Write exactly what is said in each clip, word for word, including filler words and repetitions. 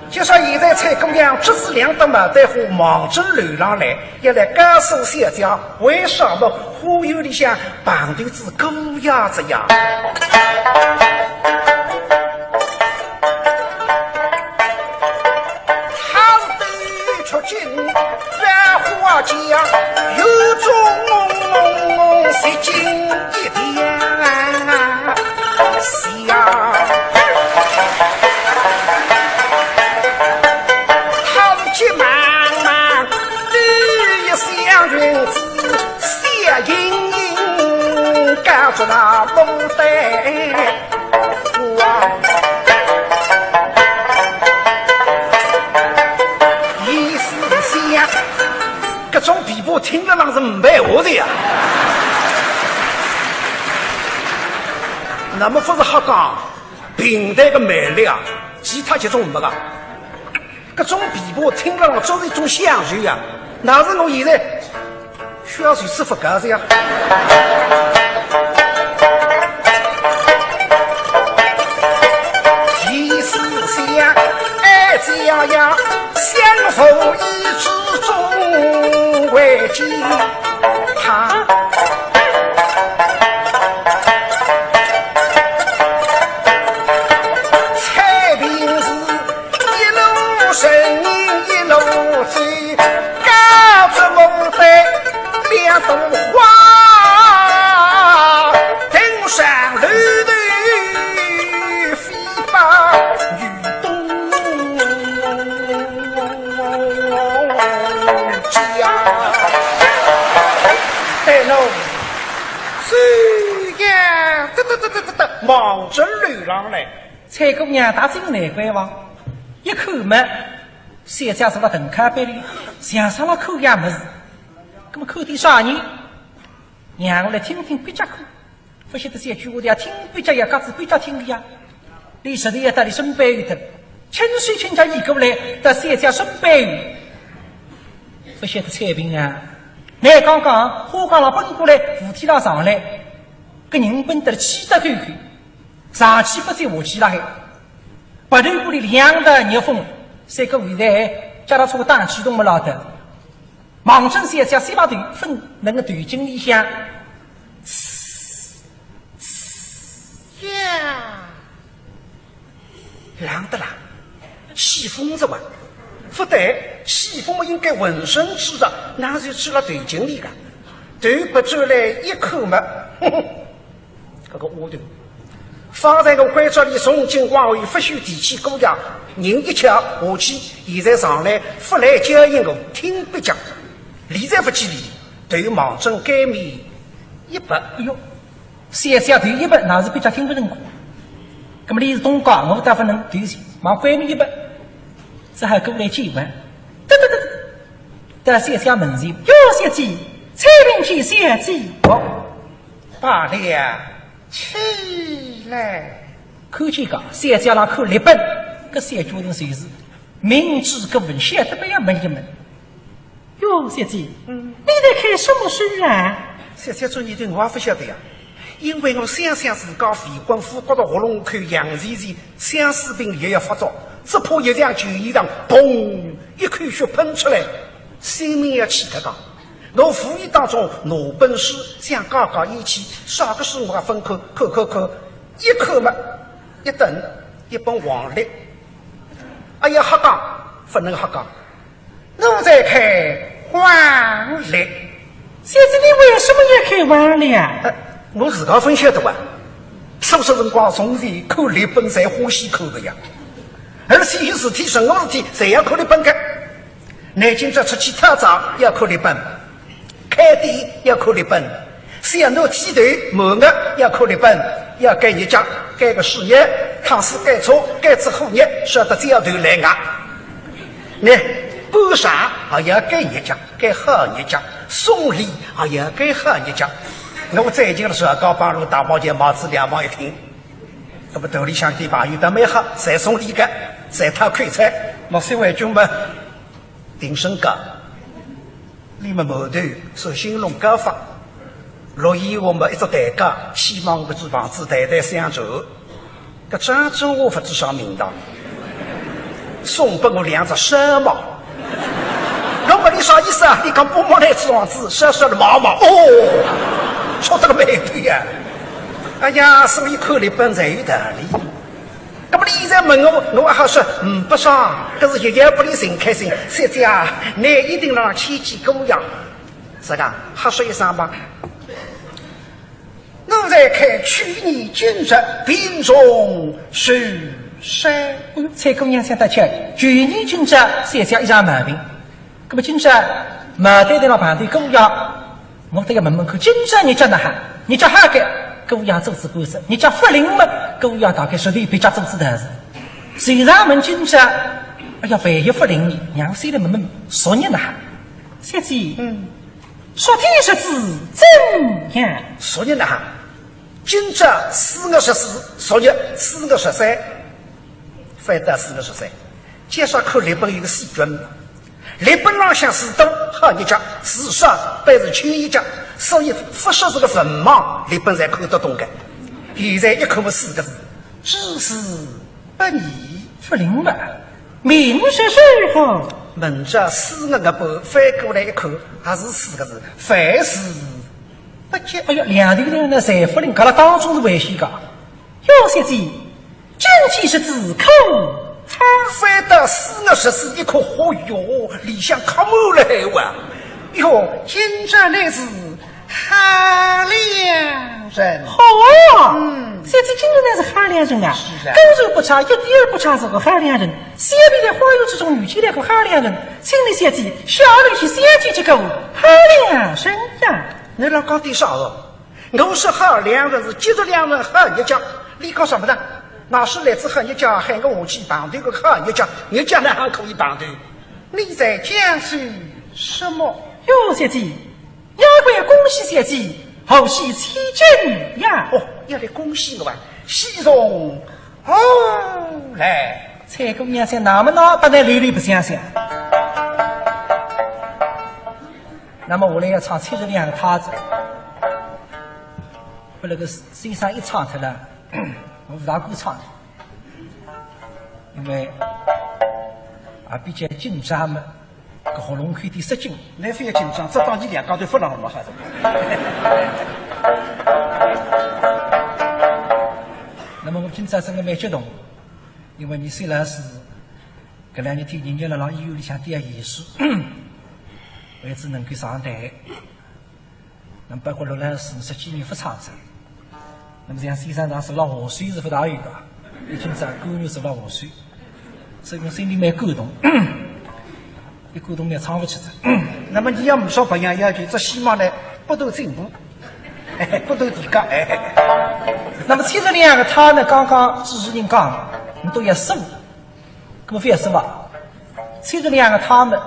就说现在采萍姑娘只是两只牡丹花望准楼浪来，要来告诉小姐，为啥么花园里向碰头仔姑爷哉呀？他是对出京，万花街，有种梦梦梦，洗尽一点。 呀，他是急忙忙，对一箱银子，笑盈盈，告诉那牡丹花。意思想，搿种琵琶听了浪是呒办法的呀。那么勿是瞎讲， 评弹个魅力啊，其他几种没个。搿种琵琶听了嘛，作为一种享受呀，那是我现在需要随时勿搞的呀。意思想，哎，这样呀，相逢一之中为见。 他。采萍是一路行人一路走，告诉牡丹两朵花，登上楼头飞把雨冬。 家。哎喏，是呀，得得得得得得，望准楼浪来。采萍姑娘踏进来关房，一看嘛，小姐坐辣藤靠背里，像煞辣看样物事。那么看点啥呢？让我来听听壁脚看。 勿晓得小姐我要听壁脚呀，隔仔壁脚听的呀。俚实在要到俚身背后头，轻手轻脚移过来，到小姐身背后。勿晓得采萍啊，倷刚刚花架浪奔过来，扶梯浪上来，搿人奔得气得吼吼，上气勿接下气了还。鼻头管里两道热风，赛过现在脚踏车打气筒么拉得。 望准小姐先把头伸辣头颈里向，呲，呲呀，冷得啦，起风哉哇。勿对，起风么应该浑身吹着，哪是吹了头颈里个？头别转来一看嘛，哼哼， 搿个丫头，方才我关照俚从今往后勿许提起姑爷，人一翘下去，现在上来勿来叫应我，听壁脚。理侪勿去理，头望准该面一别。哎哟，小姐头一别，哪是壁脚听勿成个。葛么俚是东家，我倒勿能投降，望该面一别，只好过来见问。得得得得，到小姐门前，哟，小姐，采萍见小姐。哦。 罢了，起来。看见个，小姐辣看历本，搿小姐人就是明知故问，晓得么要问一问。哟，小姐，嗯。你在看什么书啊？小姐，这你对我也勿晓得呀，因为我想想自家肺管子觉得喉咙口痒兮兮，相思病又要发作，只怕一场酒宴上，砰，一口血喷出来，性命要去脱个。 我无意当中拿本书想解解厌气，啥个书我也勿看，看看看，一看嘛，一等，一本黄历。哎呀，瞎讲，勿能瞎讲。我在看黄历。小姐，你为什么要看黄历啊？哎，我自家勿晓得哇。啥辰光从前看历本侪欢喜看个呀，而且有事体，任何事体，侪要看历本个。 倷今朝出去讨债要看历本，开店要看历本，小囡剃头满月要看历本，要改日脚，改个时日，倘使改错，改仔好日，晓得只要头来啊。倷搬场也要改日脚，改好日脚，送礼也要改好日脚。我最近辣辣高帮路大保健买仔两房一厅，搿么头里向点朋友倒蛮好，侪送礼个，侪讨口彩，莫说为君嘛。 定身价，俚么馒头说兴隆高发，落雨我么一只台阶，希望搿只房子代代相传。搿张忠华勿知啥名堂，送拨我两只山猫。我问伊啥意思啊？伊讲拨我两只房子，山山的毛毛。哦，说得个蛮对呀。哎呀，所以看俚本侪有道理。那么俚现在问我，我还说，嗯，勿爽，可是也要拨俚寻开心。小姐啊，你一定让牵记姑爷。是个，还说一声吧。 奴才看去年今日并重受伤。嗯，采萍姑娘想得巧，去年今朝小姐一场毛病，那么今朝毛蛋蛋浪碰头姑爷，我倒要问问看，今朝日脚哪哈？日脚好个，姑爷做仔官司；日脚勿灵么，姑爷大概是对别家做仔道士。虽然问今朝，哎呀，万一勿灵呢，让我先来问问昨日哪哈？小姐，嗯。 昨天日子怎样？昨日呢？今朝四月十四，昨日四月十三，反倒四月十三。介绍看历本有个死准，历本浪向是多好日脚，是少便是秋日脚，所以勿说是个文盲，历本侪看得懂个。现在一看么四个字，只是 勿灵。勿灵了，明日如何？明朝四月个半，翻过来一看，还是四个字，万事不吉。哎呀，两头两呢侪勿灵，搿辣当中是危险个。哟，小姐，今天日子可好？翻到四月十四一看，嚯哟，里向客满了海哇！哟，今朝乃是 好良辰。好啊！嗯。小姐今日乃是好良辰啊！是啊。果然不差，一点儿不差，是个好良辰。小婢在花园之中遇见了个好良辰，请你小姐下楼去相见结果，好良辰呀！侬辣讲点啥哦？我说好良辰是吉日良辰好日脚，你讲啥么子？我是来仔好日脚，喊我下去碰头个好日脚，日脚哪哼可以碰头？你在讲些什么？哟，小姐， 丫鬟恭喜小姐，贺喜千金呀！哦，要来恭喜我啊，喜从何来？采萍姑娘想，那么哪哼搭俚溜溜白相相？那么下来要唱七十两个太子，拨那个先生一唱脱了，我勿大敢唱，因为也比较紧张嘛。 搿喉咙口点塞劲，侬覅紧张，只当伲两家头勿让我们好哉。那么我今朝真个蛮激动，因为伲虽然是搿两日天日日辣辣医院里向吊盐水，为仔能够上台， 那么包括陆老师，十几年勿唱哉。那么像先生上是辣下水是勿大有个，已经在官员是辣下水，所以我心里蛮感动，一感动蛮唱勿出哉。那么伲也勿说别样要求，只希望呢，不断进步，不断提高。哎，那么七十两个太呢，刚刚主持人讲，侬都要数。 搿么覅说啊，七十两个太么，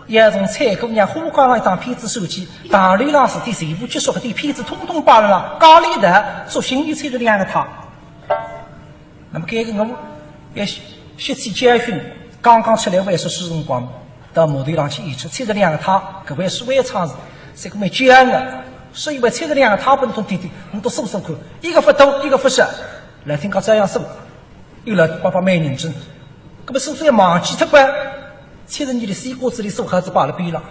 要从采萍姑娘花架浪一档片子算起，唐楼浪事体全部结束，搿点片子统统摆辣浪，家里头做新的七十两个太。那么搿个我也吸，吸取教训，刚刚出来外说书辰光，到码头浪去演出，七十两个太，搿位是外场子，这个蛮僵的，所以为七十两个太拨侬听听，侬都数数看，一个勿多，一个勿少，来听讲照样数。 有了爸爸蛮认真，搿么是勿是要忘记脱个？七十二粒西瓜子里数好仔摆辣边浪，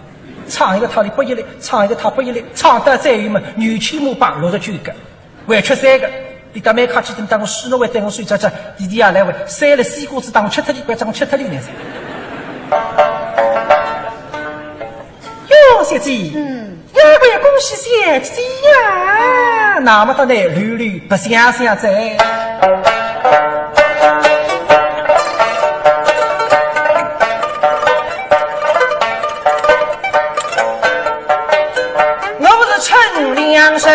唱一个太里拨一粒，唱一个太拨一粒，唱到最后嘛，牛牵马摆六十九个，还缺三个。俚搭蛮客气，等到我书弄完，等我算账账，弟弟啊，来喂，三粒西瓜子当我吃脱哩，勿要让我吃脱哩呢。哟，小姐，嗯。 要不要恭喜小姐呀？那么到那溜溜白相相哉。我是趁良辰，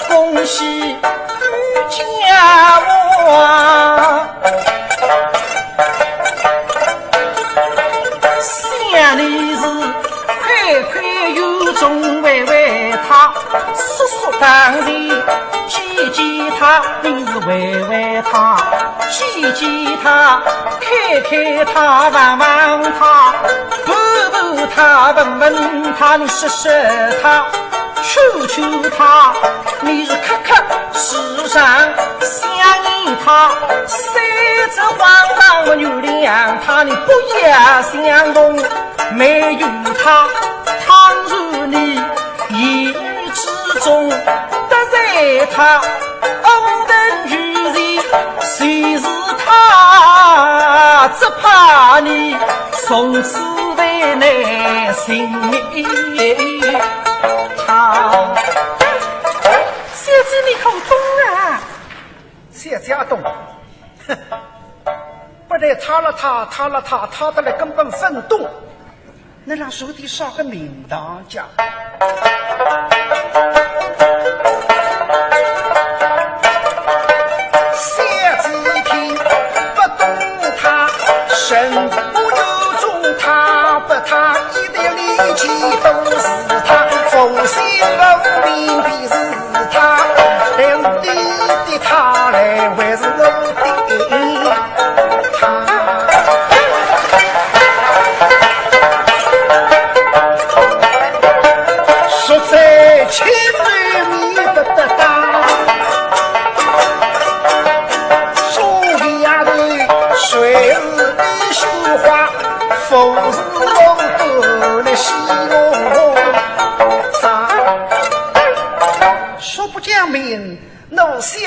恭喜 家王，想你是快快有种喂喂他，叔叔当前见见他，你是喂喂他，见见他，看看他，望望他，抱抱他，问问他，你说说他。 求求他，你是磕磕世上想念他，三尺荒唐我原谅他，你不要想动，没有他，倘若你言语之中得罪他，恩人遇事谁是他，只怕你从此为难寻觅他。 小姐，你可懂啊？小姐懂。哼，不但他了他，他了他，他得来根本分懂。那让手底上个名堂家。小姐听不懂他，身不由衷，他不他，一点力气都是他，奉献奉命的是 他，连你的他来还是我的他。说在千里你不得当，说丫头谁是你绣花，不是我不能戏弄啥。 说不讲明，奴小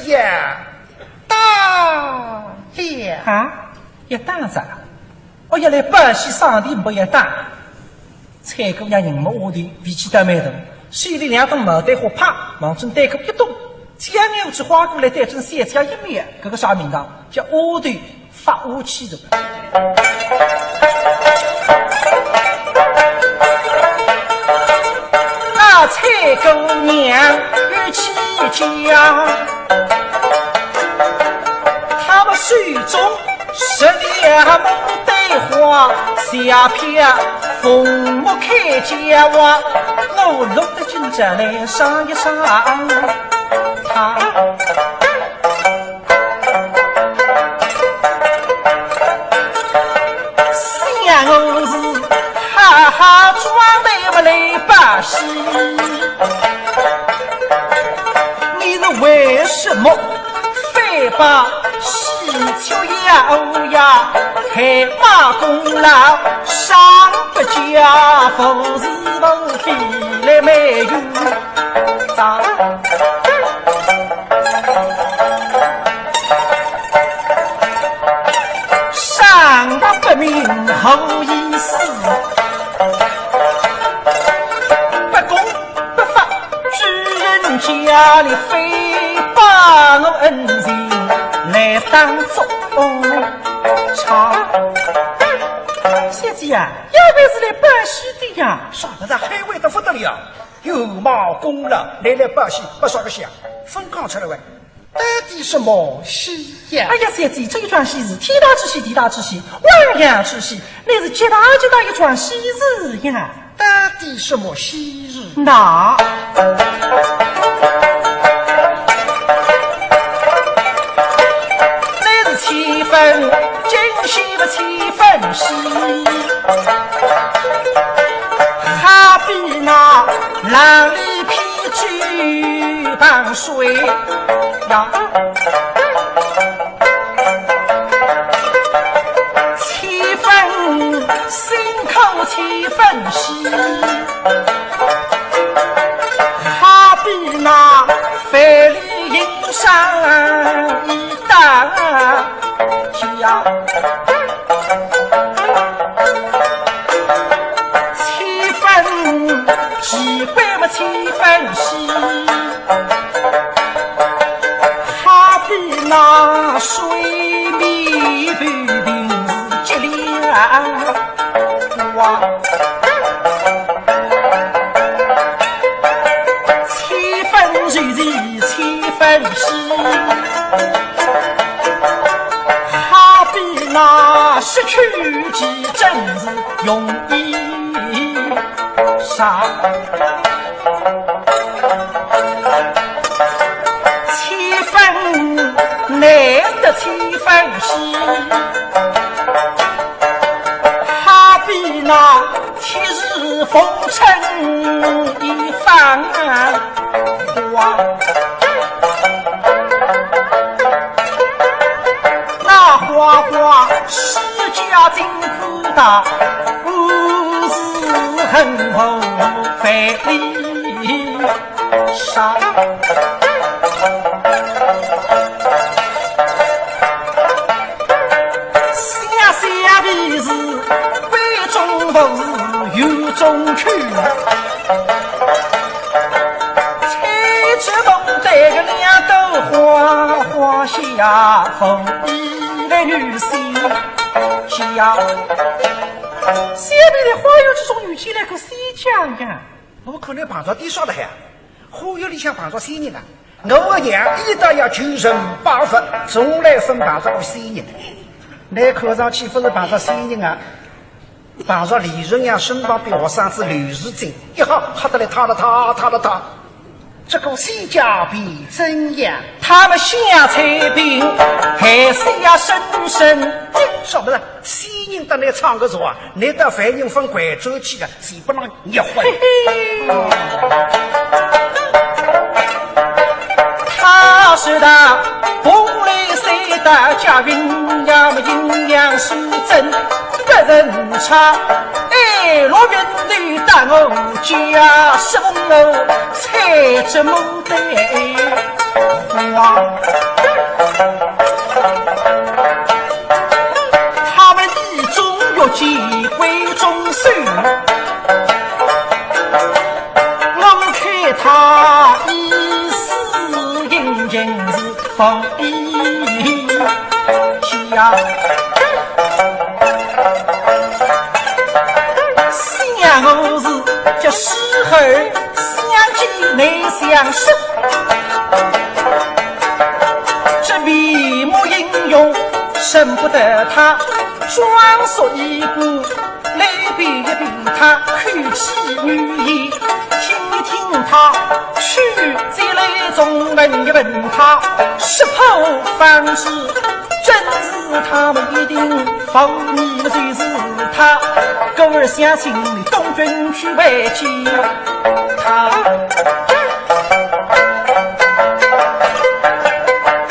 姐呀，打了。啊，要打啥？哦，要来报喜，上帝没要打。采萍呀，人么丫头，脾气倒蛮大，手里两朵牡丹花啪，望准对口一动，将眼珠花过来对准小姐一瞄，搿个啥名堂？叫丫头 发下去哉。那采萍娘语气僵，她么手中十两牡丹花，下片凤目开娇啊，我弄得紧张来上一上她。 想我是好好装扮么来把戏，你是为什么非把喜鹊摇呀？黑马功劳上不加，不是不非来没有 上当不明好意思，不公不法，主人家里非把我恩情来当作差。小姐呀，要不是来报喜的呀。啥个在海外的不得了，有毛功了，来来报喜，不说个笑，分讲出来喂。 到底什么喜呀？哎呀，小姐，这一桩喜事，天大之喜，地大之喜，万万之喜，乃是极大极大一桩喜事呀。到底什么喜事？那，乃是千分惊喜不千分喜，好比那浪里 披珠傍水呀，千分辛苦千分喜，好比那万里银山一道 去呀，千分奇怪么千分喜，好比那水面浮萍是激流啊。 千分如是千分喜，好比那失去其真是容易伤。千分难得千分喜，好比那 铁树逢春一番花，花花世家金不大，不是很后非礼啥。想想必是闺中不是有中去。 采着牡丹个两朵花，花谢红衣的女仙家。下面的花园之中遇见了个仙家呀。我看侬碰着点啥了呀？花园里向碰着仙人了。我个娘一到要求神拜佛，从来勿碰着过仙人。侬看上去勿是碰着仙人啊， 碰着李仁阳身旁边学生子刘世珍，一吓，吓得来塌了塌，塌了塌。这个仙家便怎样？他们下采苹，还是要深深的。晓得了，仙人搭侬唱个啥啊？侬到凡人分拐转去个，是不能一混。他说道：“蓬莱三大佳品，要么阴阳师真 不能差。哎，罗云头搭我家，是我采这牡丹花。他们意中欲寄闺中手，我看他意思隐隐是 放一下。想我是叫时而想起难相识，这眉目音容认不得他，装束衣冠 来比一比他，口气语言听一听他，曲折来中问一问他，识破方知，真是他们一定，放你就是他。故而相信你东君去拜见他。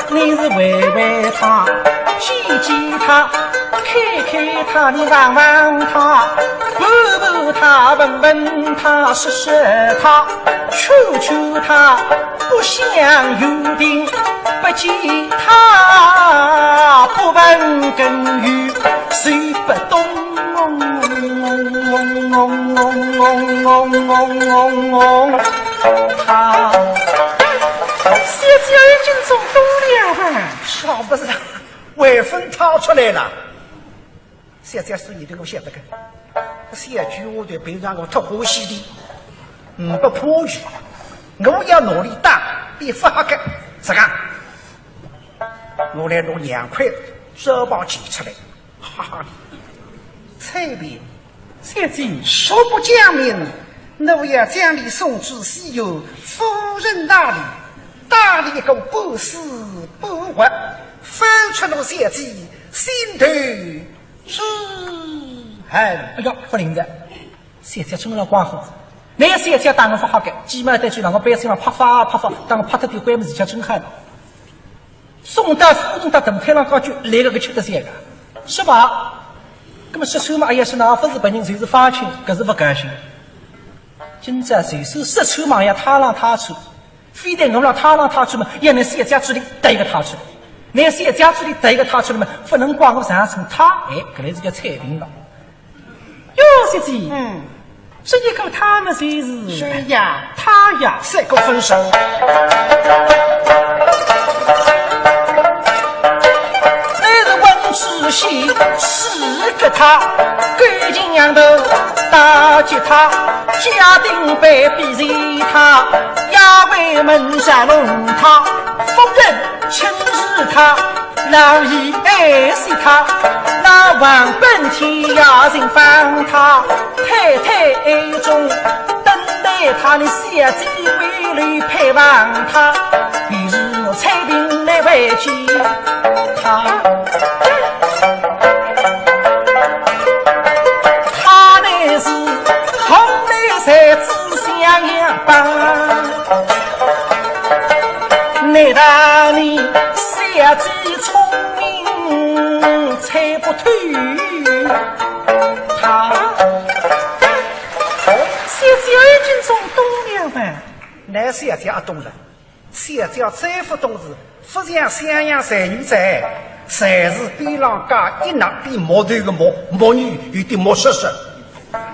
你是为为他，见见他，看看他，你望望他，盘盘他，问问他，说说他，劝劝他，不想有定，不见他，不问更有谁不懂。他 小姐已经中毒了吧？啥不是啊？还分他出来了。小姐说你这个晓得个，小姐我对平常我忒欢喜的，嗯，不怕你，我要努力打，比发个，是个，我来弄两块，这把钱出来。 哈哈，采苹，小姐，若不讲明，我要将你送至西园夫人那里，打你一个半死不活，方才我小姐心头之恨。哎呀，勿灵哉，小姐真个光火，那小姐打我勿好个，鸡毛掸去让我背心上啪啪啪啪，打我拍脱点灰么事体真害了。 送到夫人到大厅浪高去，来个个吃得消个，是吧？那么说穿嘛，哎呀，是哪勿是别人，就是方卿，搿是勿高兴。今朝随手说穿嘛，要他浪他去，非得我浪他浪他去嘛，要拿小姐嘴里带一个他去，拿小姐嘴里带一个他去了嘛，勿能怪我上身他，哎，搿来是叫采苹了。 哟，小姐，嗯，这一个他呢，就是谁呀？他呀，三个分手。那个温之喜是个他，勾情样头打击他，家庭被逼死他，衙门山弄他，夫人请示他， 老爷爱惜他，那王本天也心放他，太太暗中等待他，你小姐归来盼望他，于是我采苹来会见他。他乃是红来才子向阳邦，难道你小姐聪明？看不透。他，小姐已经做懂了吧？乃小姐也懂了。小姐再不懂事，勿像襄阳才女哉，侪是边浪加一捺比木头个木，木女有点木实实。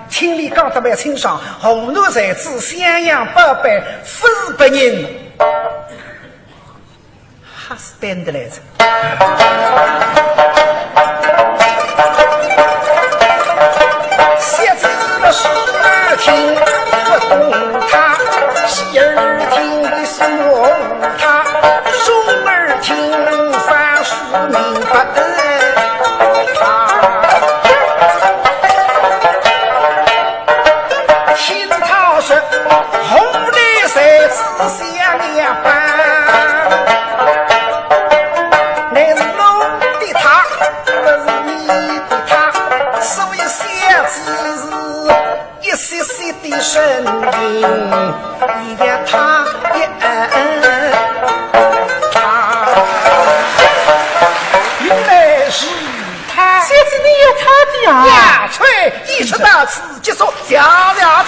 听俚讲得蛮清爽，河南才子襄阳八百，勿是别人。 还是等得来着。小姐的是听不懂他，喜儿听的是我他，兄儿听方是明白他。听他说，河南才子襄阳八， 乃是我的他，不是你的她，所以小姐是一息息的深情，一夜他一恩他。原来是他。小姐，你有他的啊？呀，吹，一直到此结束，谢谢大家。